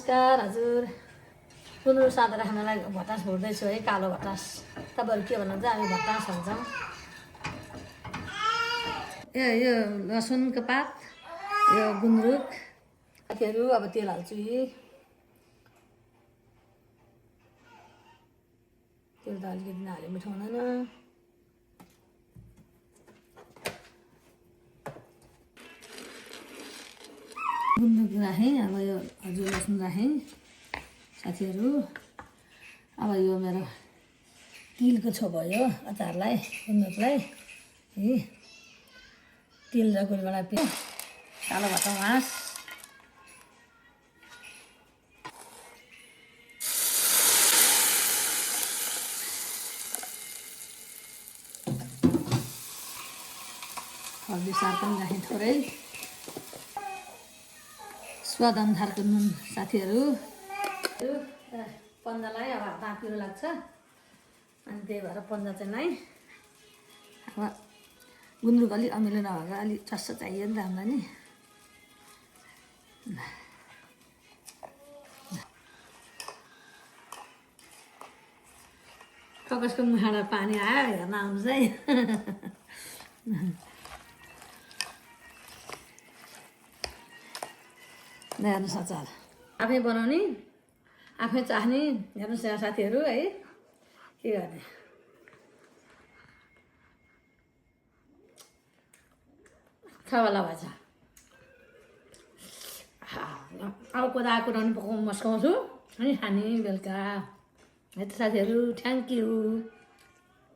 नमस्कार हजुर। गुन्द्रुक सादा राख्नलाई भटास भुट्दैछु है, कालो भटास। तपाईँहरू के भन्नुहुन्छ? हामी भटास भन्छौँ। यो लसुनको पात, यो गुन्द्रुक। साथीहरू अब तेल हाल्छु। तेल त अलिकति नहाले मिठो हुँदैन। गुन्द्रुक राखेँ, अब यो हजुर लसुन राखेँ साथीहरू। अब यो मेरो तिलको छो भयो अचारलाई, गुन्द्रुकलाई। तिल र गुलबेडा पिस, कालो भट्टा मास। हर्दी सार पनि राखेँ थोरै, स्वाद अनुसारको नुन साथीहरू। पन्जालाई अब दाँत पिरो लाग्छ, अनि त्यही भएर पन्जा चाहिँ नै। अब गुन्द्रुक अलिक अमिलो नभएर अलिक चस्सो चाहियो नि त हामीलाई नि। ककसको मुहाबाट पानी आयो, हेर्न आउनुहोस् है। हेर्नुहोस् अचार आफै बनाउने, आफै चाख्ने। हेर्नुहोस् यहाँ साथीहरू है, के गर्ने। खावाला भएछ। अब कोदाको पनि पकाउनु मस्काउँछु अनि खाने बेलुका है त साथीहरू। Thank you.